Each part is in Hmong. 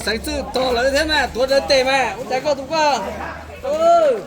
Xeev Txwj tog lawv thiab mas, tuav rawv tes mas, ua cas koj tus koj. Coj lawv tes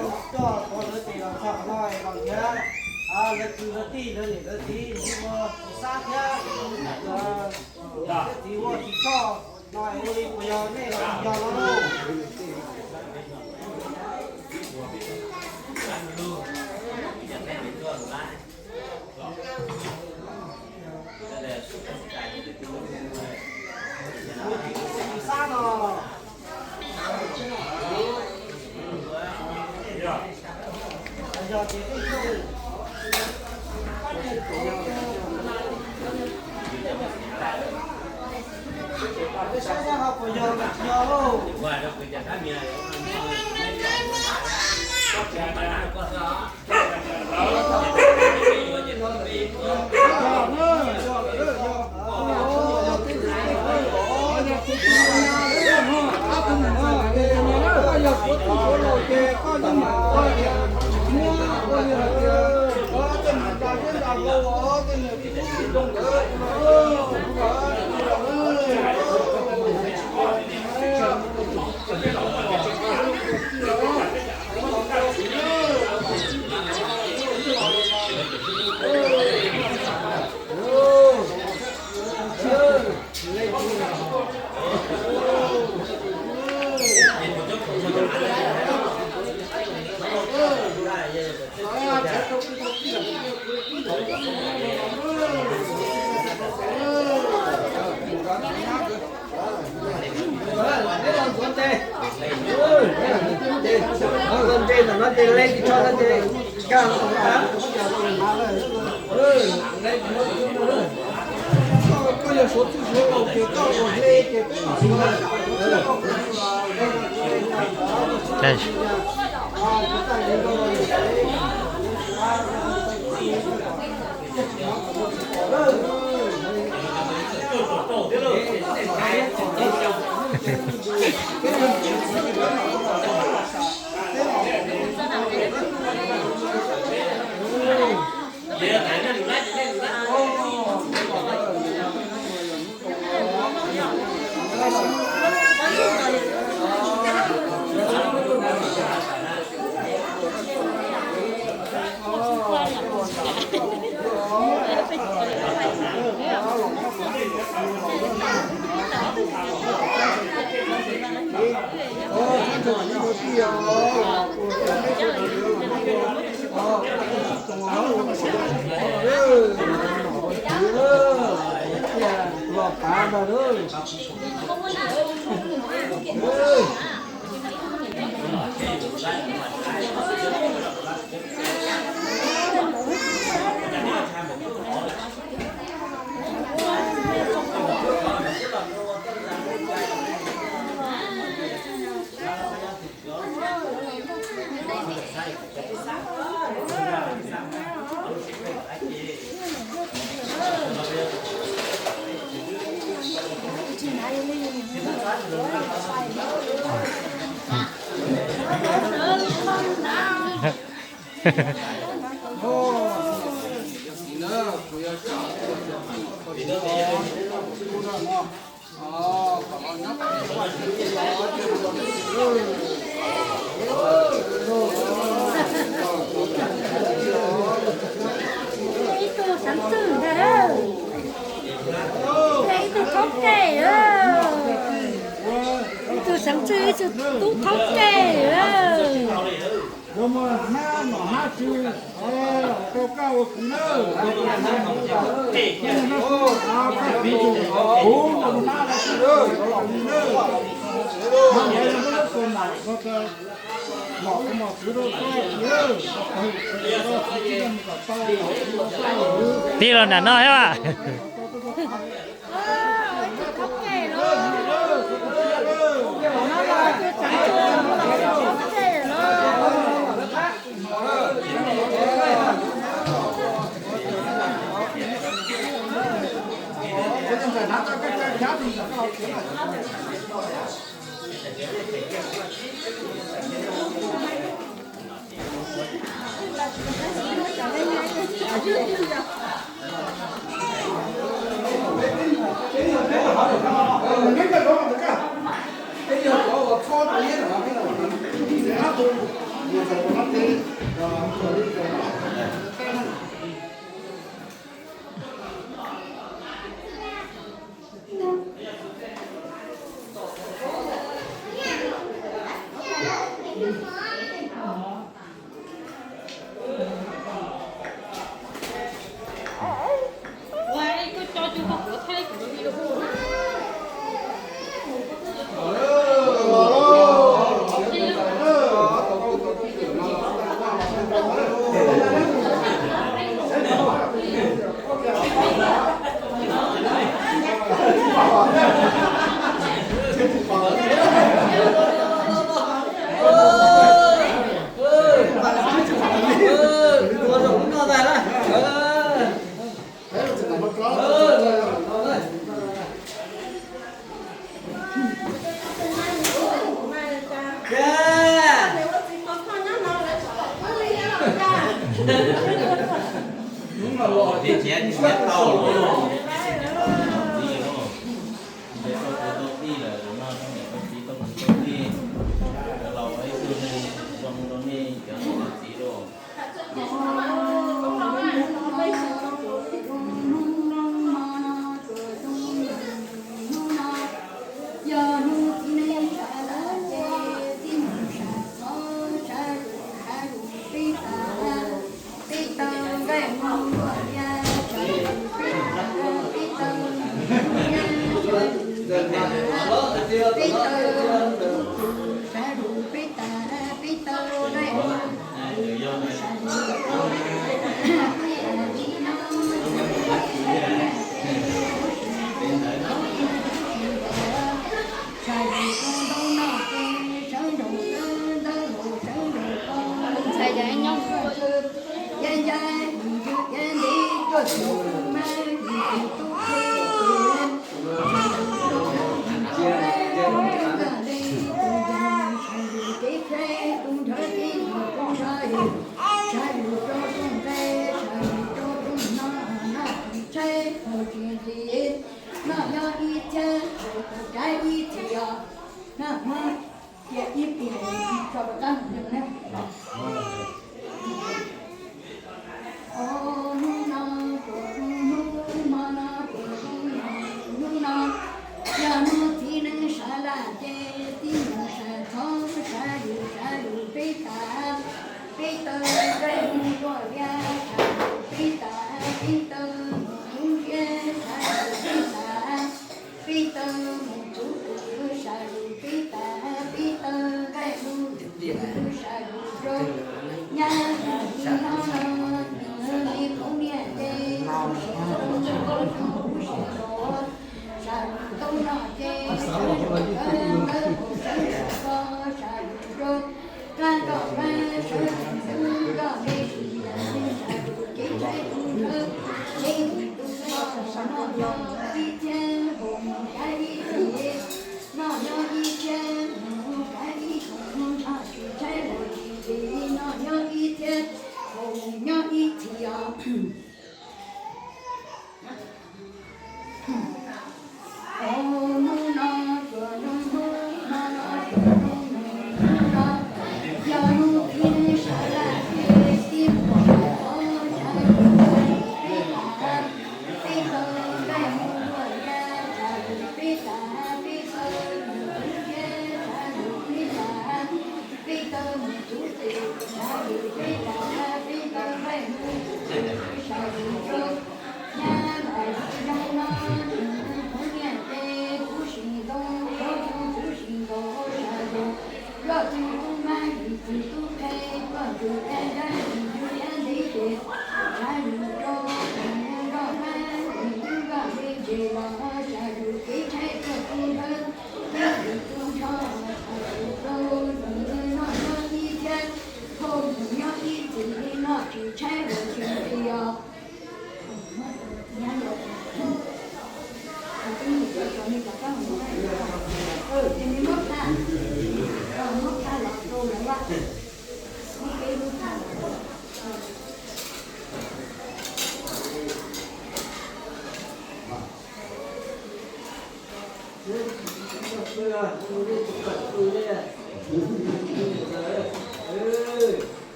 los txog no los thiab, lawv kwv lawv tij lawv niam lawv txiv ua xab thiab, lawv txiv ua tsis tshoj no, ua li puas yog nej los tsis yog no lauj? Xab no. Yog ces tej xyoo, peb saib seb ho puas yog los tsis yog lauj. Ib tug xeev txwj ntag, ib tug thaub qej, ib tug xeev txwj ib tug tub thaub qej. Tij los nram no thiab as. Yog hnub txiv neej sawv lawm ces tib nyuag sawv txhob sawv yus sawv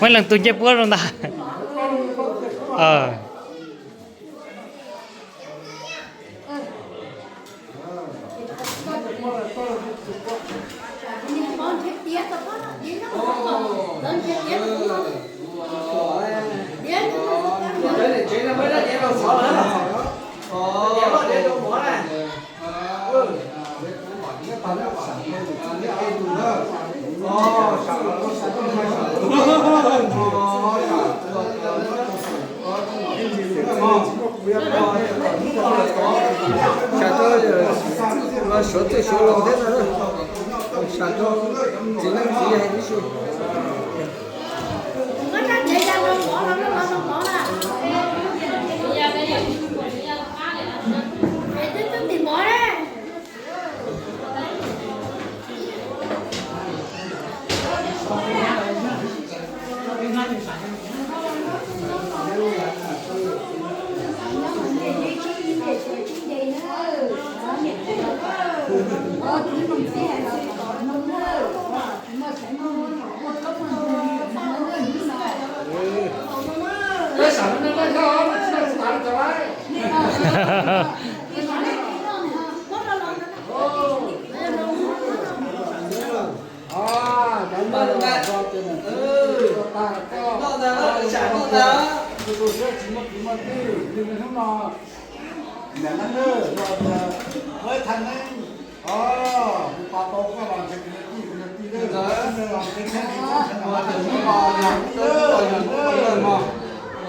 Muaj leej twg nce puab rau ntag. Sam rau suav txwj suav laus thiab na, sam rau txiv neej txiv yaig tib si.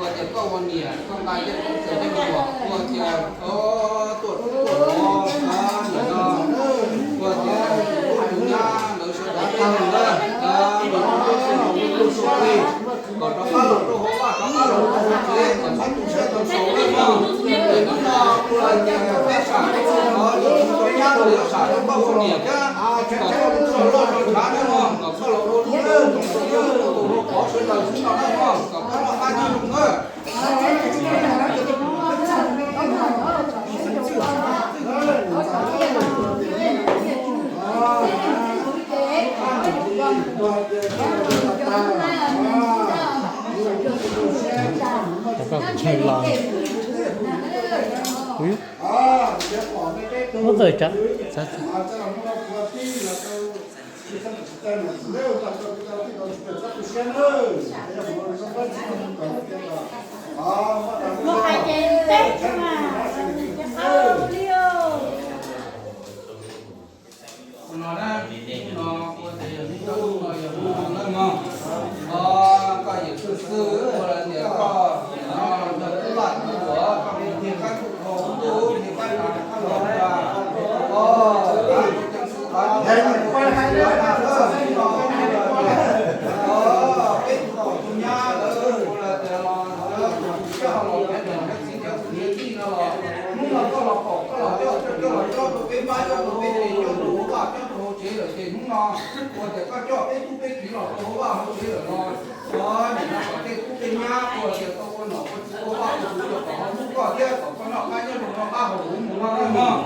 Ua tias koj ua niam koj nqa cov koob tes coj mus, ua tias tuaj tuaj nim no, ua tias tus nyab lawv sawv daws tuaj na, kom rov qab los rau hauv vaj, rov qab los rau hauv tsev, kom txhob tu siab tu xaus li mog. Ces hnub no ua tias peb sam, tus nyab los yuav sam rau koj ua niam thiab, kom koj ua txuj loj rau ntshav na mog, kom koj los ua lub tus tus tus tus tus pov sawv daws xwb no na mog, kom koj loj qab nyob zoo na. Los. Ub, txawm tsam. Mus hais ces teb mas, ces qab li os. No na, no ua tias yog hnub no yog hnub no na mog. Koj yawm txwj xwb ua tias koj yog tub vaj tub tsuag, koj mus nrhiav qab tub qhua hauv ntuj, nrhiav qab tsuag koj los ua. Peb tus tub nyab lawv ua tias los coj los nrhiav niam nrhiav txiv nrhiav kwv nrhiav tij no los, hnub no koj los pom koj los coj, coj los coj rau peb pab, coj rau peb tsev, coj rau hauv vaj, coj rau hauv tsev lawm ces hnub no ua tias koj coj peb tub peb kiv los rau hauv vaj hauv tsev lawm no, nim no kom tej tub tej nyab ua tias tau ua nom ua tswv ua vaj ua tsuv los kom ho hlub koj thiab kom koj noj qab nyob zoo noj qab haus huv mus no mog.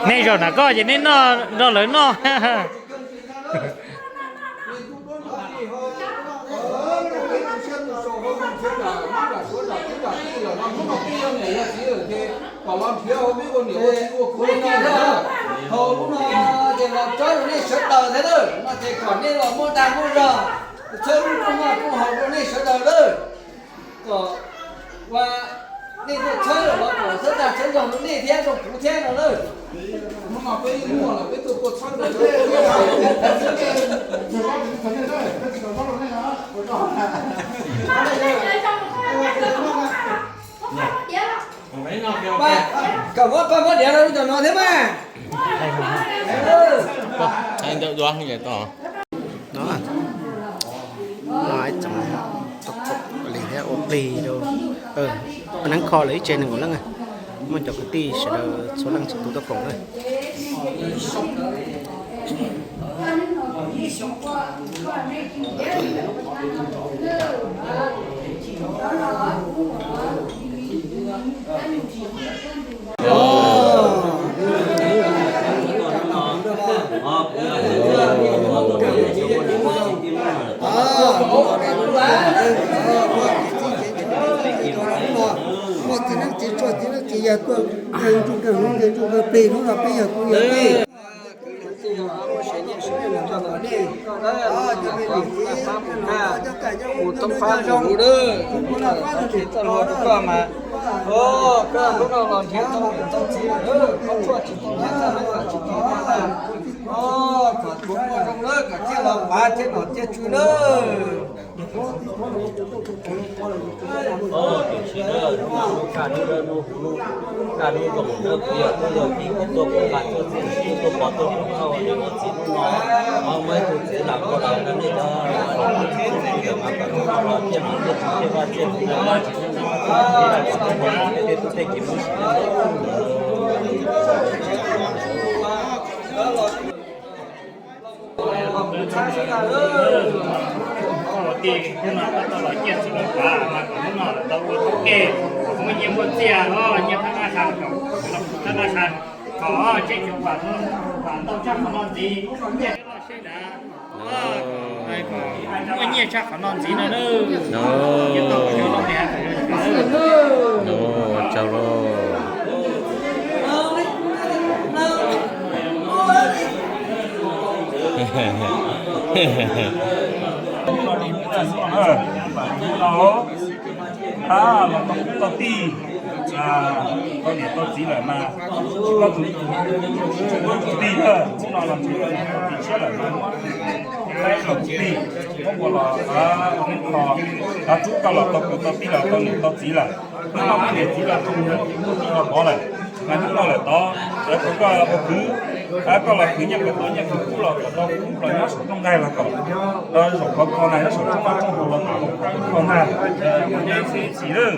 Nej zaum nram koj ces nej noj nrog lawv noj. Kom los nrhiav hauv peb ua niam ua txiv ua kwv ua tij na. Hauv lub no ces los txhawb rau nej sawv daws thiab lawm, no ces kom nej los muaj dag muaj zog, txhawb lub rooj noj rooj haus rau nej sawv daws lawm. Kom ua nej tuaj txhawb los kom txhawb dag txhawb zog rau nej thiab rau kuv thiab no lawm. Hnub no peb yeej muaj los peb tuaj tuaj txhawb rau Kom muab paj muab diav rau lub cov no thiab mas. No, no ib tsoom tau pom li thiab ua plig rau, neeb kho lawv ib tse nees nkaum leej, muaj cov kwv tij sawv daws txhua leej txhua tus tuaj koom na. Muaj txiv neeb txiv tshuaj txiv neeb txiv yaig tuaj nkees ntsuj nkees hluv nkees ntsuj nkees plig hnub no peb yog kuv yog peb. Mus thoob qab mus lug lawm, txoj hlua rau koj mas, koj hnub no los nrhiav tau niam tau txiv lawm, koj tshuaj tsis tau nrhiav tau, koj tsis tau nrhiav tau, kom tsuav muaj zoo lawm kom thiaj los pav thiaj nom thiaj tswv lawm. Tus tsis dawb hnub no lub kaj hnub dawb hnub huv lub kaj hnub zoo dawb, kuv yog tub yog kiv kuj tuaj kuv nqa txuj txiv kuj tuaj pov tuaj hlub koj ua niam ua txiv hnub no. Muaj ib tug txiv lam kuj los rau nej cov txiv txheej txiv niam mas kom hnub no los thiaj nom thiaj tswv thiaj vaj thiaj txwv thiaj vaj, thiaj tub tej kev mub sim. Koj los tij hnub no koj tau los ciaj txiv lawv pav mas kom hnub no lawv tau ua tau ke, muaj nyiaj muaj txiaj los nyiaj thab qab qha, thab qab qha, kom tseb tsis pam, pam ntau tshaj qhov no ntxiv, nyiaj loj seb dav, kom muaj nyiaj tshaj qhov no ntxiv no na. Nyiaj tau kom zoo loj tiag. Tsaug lauj. Hnub no los tau kwv tau tij, tau niam tau txiv lawm mas, koj tus tij, hnub no los tau niam tau txiv tshiab lawm mas, muab tus tij los ua neb kho, rub koj los tau kwv tau tij los tau niam tau txiv lawm. Hnub no muaj niam txiv los tau kwv tij los pov lawm, mas hnub no lawm tod, lawv kom koj ua kwv, koj los kwv nyiaj kom tau nyiaj, kwv kub los kom tau kub, los nyob saum rooj nqaij los kom, zaum khov kho na, nyob saum rooj noj rooj haus los kom kho na, ua nyiaj ib txhis lawm.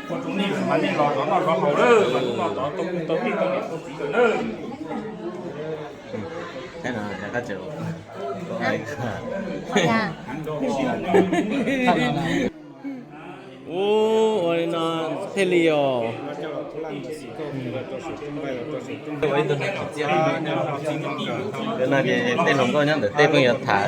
Ua rau nej mas nej los zov noj zov haus lawm, mas hnub no tod tau kwv tau tij tau niam tau txiv lawm na. Ua, ua li no thiaj li os. Tej hluas nkauj nyob ntawm tej pheej yuav tham.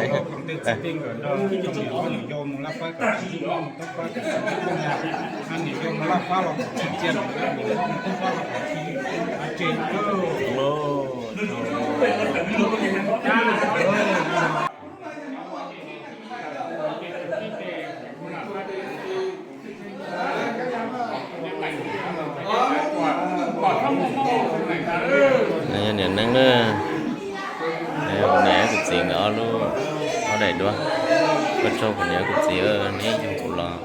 Yog niam neeb na, kuv niam kuv txiv nkawd ob lub, ob daim duab, ua tsaug kuv niam kuv txiv neb yug kuv los.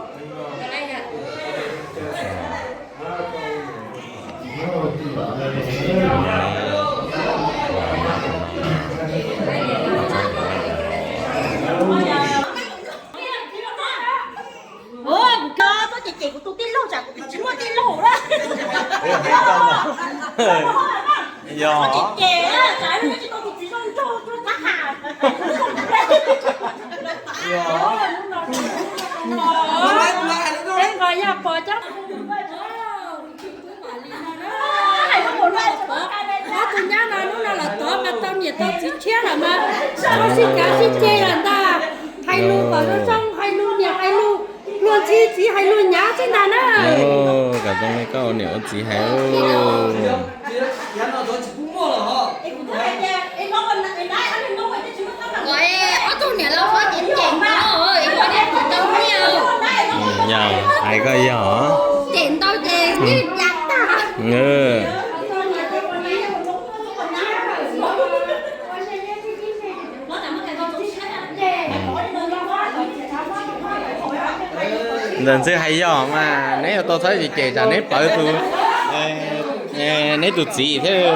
Kuv cem kuv tus tij laug tsam kuv tsis muaj tij laug na. Yog. Cem, tsam tsis tau tus txiv zoo nraug rau qab has. Yog. Peb nqos yog pos coj. Ob tug nyab no hnub no los tod mas tau niam tau txiv tshiab lawm mas, tau sib cav sib ceg lawm ntag. Hais lus kom zoo zoo, hais lus niam hais lus, luag ntxhi txiv hais lus nyav xwb ntag na. Kom zoo li koj ua niam ua txiv hais. Ob tug niam laus hais ces cem ntau, ib qho niam txiv tau nyiaj. Yog, hais koj yog. Cem ntau ces nyiaj ya tag. Ntxawm Ntxwg hais yog mas neb yuav tau txhob cem tsam neb plawv tus, neb tus txiv thiab.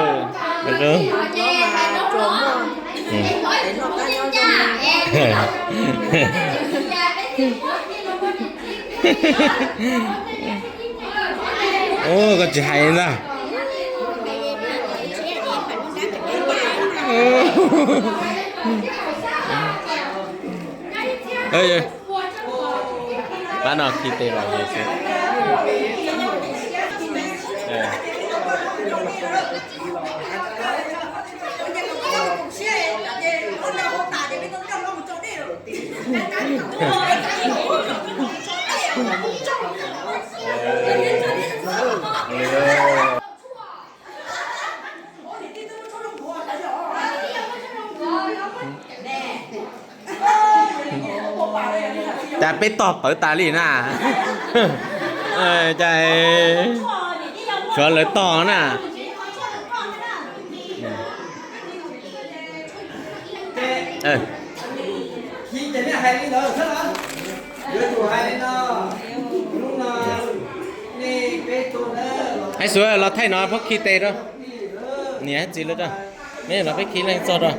Ua koj tsis hais ntag. Pab no khi tes los xwb. Cas peb tog pawv tas li na. Cas tshuav lawv tog na. Hais xyov los thaij no phob khi tes rau. Niam txiv lawv rau. Neb los peb khi leej txog rau.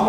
Kuv,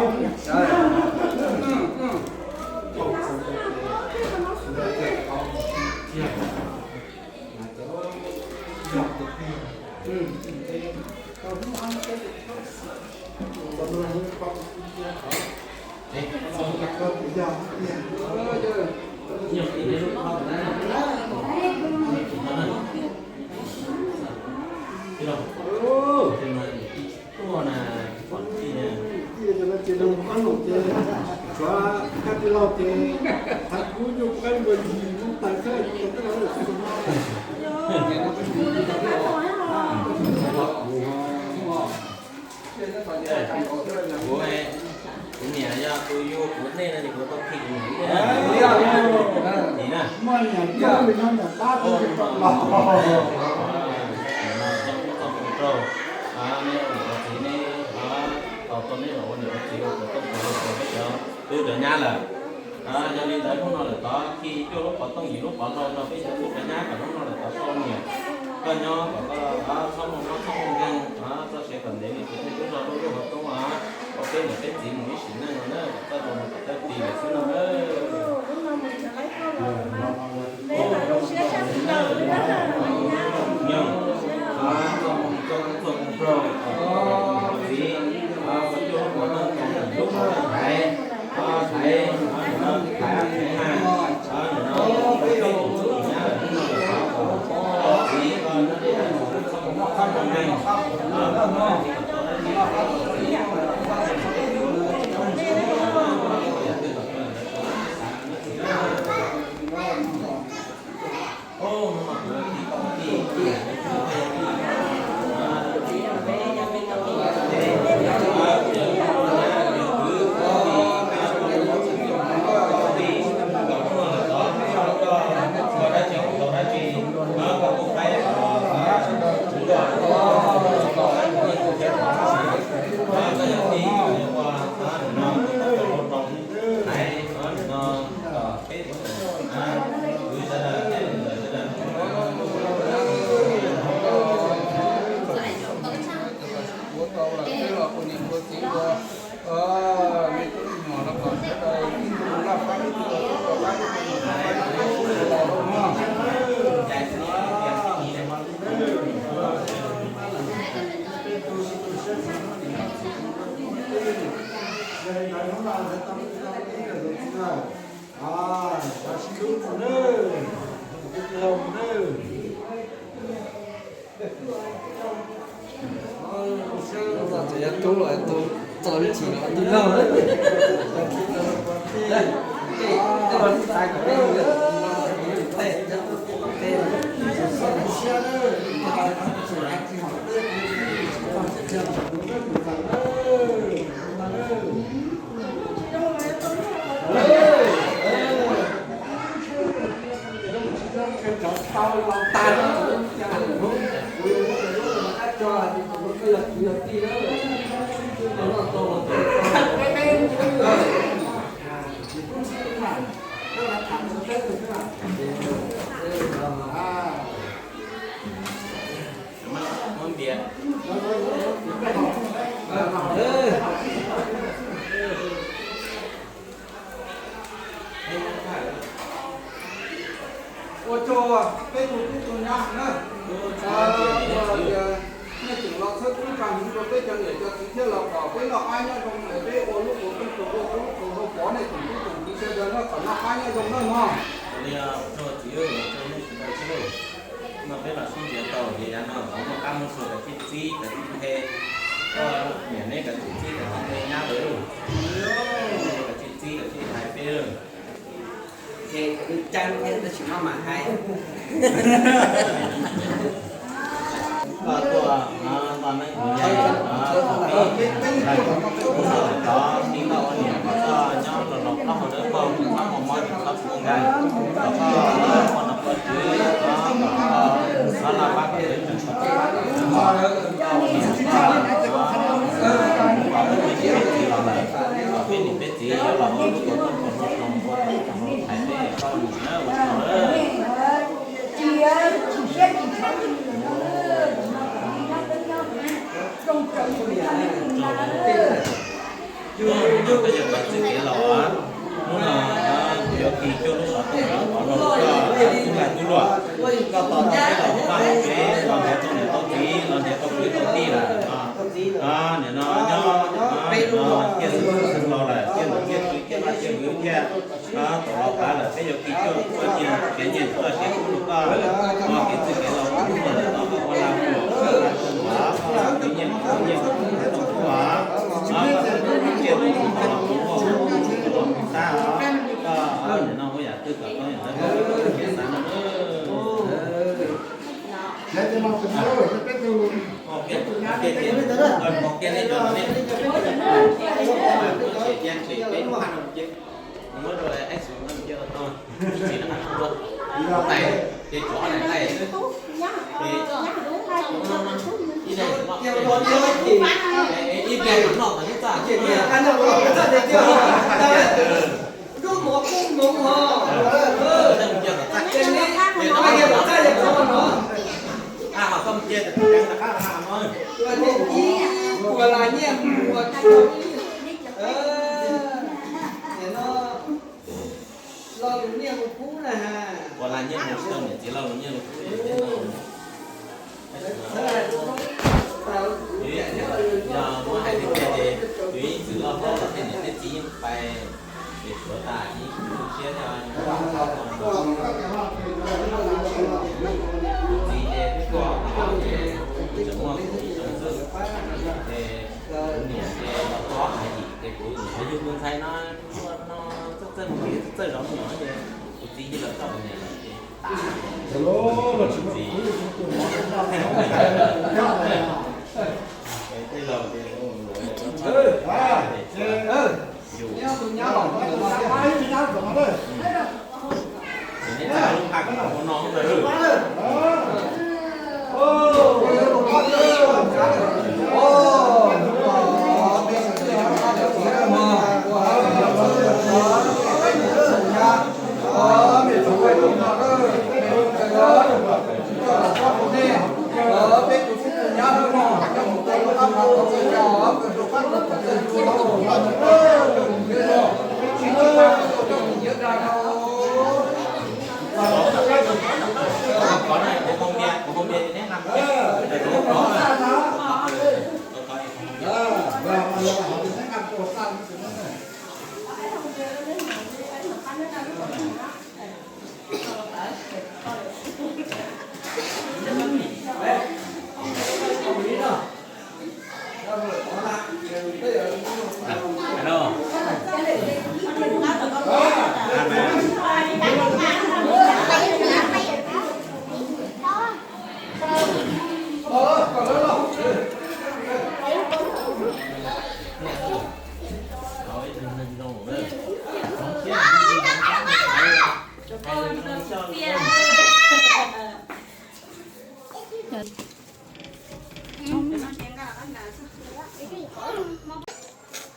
kuv niam yog tus yug kuv nej no ces kuv tau khi kuv niam li na. Txoj moo rau, nej ua niam ua txiv, nej tau tau nej los ua niam ua txiv ua pov tooj pov hlau rau peb cov tub cov nyab lawm. Yog li ntawd hnub no lawm tod khi cuaj lub pov tooj yim lub pov hlau no peb cov tub cov nyab kom hnub no lawm tod koj niam koj nyob kom koj txhob muaj mob txhob muaj nkeeg, txoj sia kom ntev li tus thiaj tub zog luj luj hauv roob, ua peb niam peb txiv mus ib sim neej no na kom txawj mus kom txawj tis lawm xwb no na. Nyob, txoj moo txoj moo rau, txiv, ua cuaj lub pov tooj rau lub pov tooj thaiv, thaiv, thaiv, thaiv na. Txawm yog tub los tub txo ib chim los tij laug. Ua tsaug peb tug tub tug nyab na, ua tias nej tseem los txhawb pub tsa hmoov rau peb cov niam cov txiv thiab los kom peb noj qab nyob zoo, peb ua lub qub peb tug ua lub qub hau pov nej tseem tub tseem kiv sawv daws noj kom noj qab nyob zoo na mog. Ua li, ua tsaug txiv, ua tsaug nej sawv daws thiab lauj. No peb los sib nrhiav tau ces yav no kom muaj qab muaj tsuag kom txij txib kom txij nthe, koj niam neb kom txij txib kom txij nthe nyab lawm, kom txij txib kom txij hais peb lawm. Tab sis maj mam hais. Koj tuaj no nto neeb kuv yaig no, tov tib toj ua niam kom koj nyob los los koj hauv dawb paug, txhob muaj mob txhob txhub nkeeg, kom koj muaj nom muaj tswv, kom koj laj pab kom tsev tseem koj ua niam koj, peb niam peb txiv yuav los ua lub kaum tub kaum hlau zoo ua tau hais peb koj ua niam na ua tsaug lawm. Koj yog txoj kev laus, hnub no kuv yuav kis cuaj lub xov tooj los qhov no rau koj tub lag tub luam. Koj tos tau peb los ua paj hauv tsev, los nrhiav tau niam tau txiv, los nrhiav tau kwv tau tij lawm. Nim no nyob no ciaj xeev laus lawm, ciaj niam ciaj txiv, ciaj vaj ciaj kwv, ciaj tau los tav lawm, peb yuav kis cuaj txoj nyiaj, txiav nyiaj txoj siab pub rau koj. Kev txwj kev laus kuv muaj ntawm no koj ua lag ua luam, ua lag ua luam, koj ua kwv nyiaj, kwv nyiaj, koj ua tub lag tub luam, koj ua tub tsiaj tub txhu los kuv muaj, kuv muaj kuv tab os. Koj nim no ua yam twg kom tau yam ntawd, koj ua tub tsiaj xav no. Lo lus nyiaj lus kub na. Ua lag nyiaj mus tsis tau niam txiv lo lus nyiaj lus kub. Yog muab hais tiag tiag ces yus ib txwm loj hlob los tej niam tej txiv yeej pais, ces suav tas yeej tu siab thiab. Kuv txiv ces kuv tseem muaj kuv ib tsoom xwb, ces kuv niam ces los txog hais yim ces kuv niam yug tus ntxhais no, no txawj txawj mus kev txawj zov me nyuam ces kuv txiv cia li coj kuv niam lawm ces tas. Kuv txiv, tej laus ces yus, ces neb txhaj lub phaj kom ua no ntag.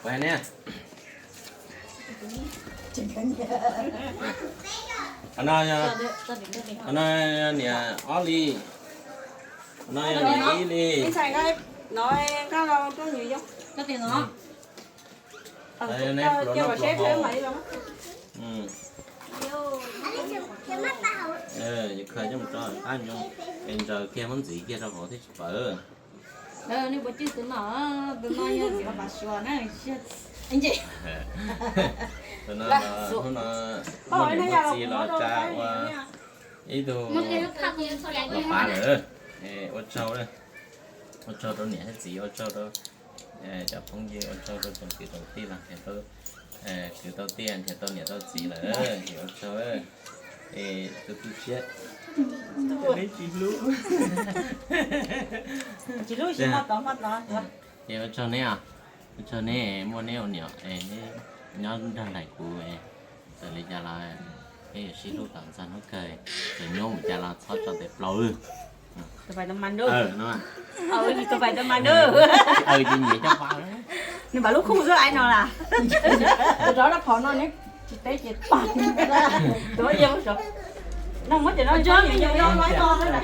Ua ne, qhov no, qhov no niam ob li, qhov no yog niam ib li. Yus khaws coj mus rau qab ntsoog es ntsaws kiag muab ntxiv kiag rau hauv thiaj tsis pawv. Nej puas cwj tus no, tus no yog txiv Vaj Paj Suav na. Tus no hnub no muaj niam muaj txiv los tsa ua ib tug los pav lawm. Ua tsaug, ua tsaug rau niam thiab txiv, ua tsaug rau cov phooj ywg, ua tsaug rau tsoom kwv tsoom tij los nrhiav tau, kwv tau tij nrhiav tau niam tau txiv lawm, ua tsaug. Es tu tu siab, neb tsis hlub. Tsis hlub tsis muaj tod muaj tod. Ces ua tsaug neb os, ua tsaug neb muaj neb ua niam es neb nyob nrog nraim kuv. Txawm li cas los peb yuav sib hlub kom txog hnub kawg, txawm nyuaj mus cas los txhob tso tes plaub. Tus pais tau mas ntuj. Tus pais tau mas ntuj. Nws npam lub khuj xwb ai no las. Tus rov rau phom no neb tsis teb ces pam. Tus yog no muab cov no.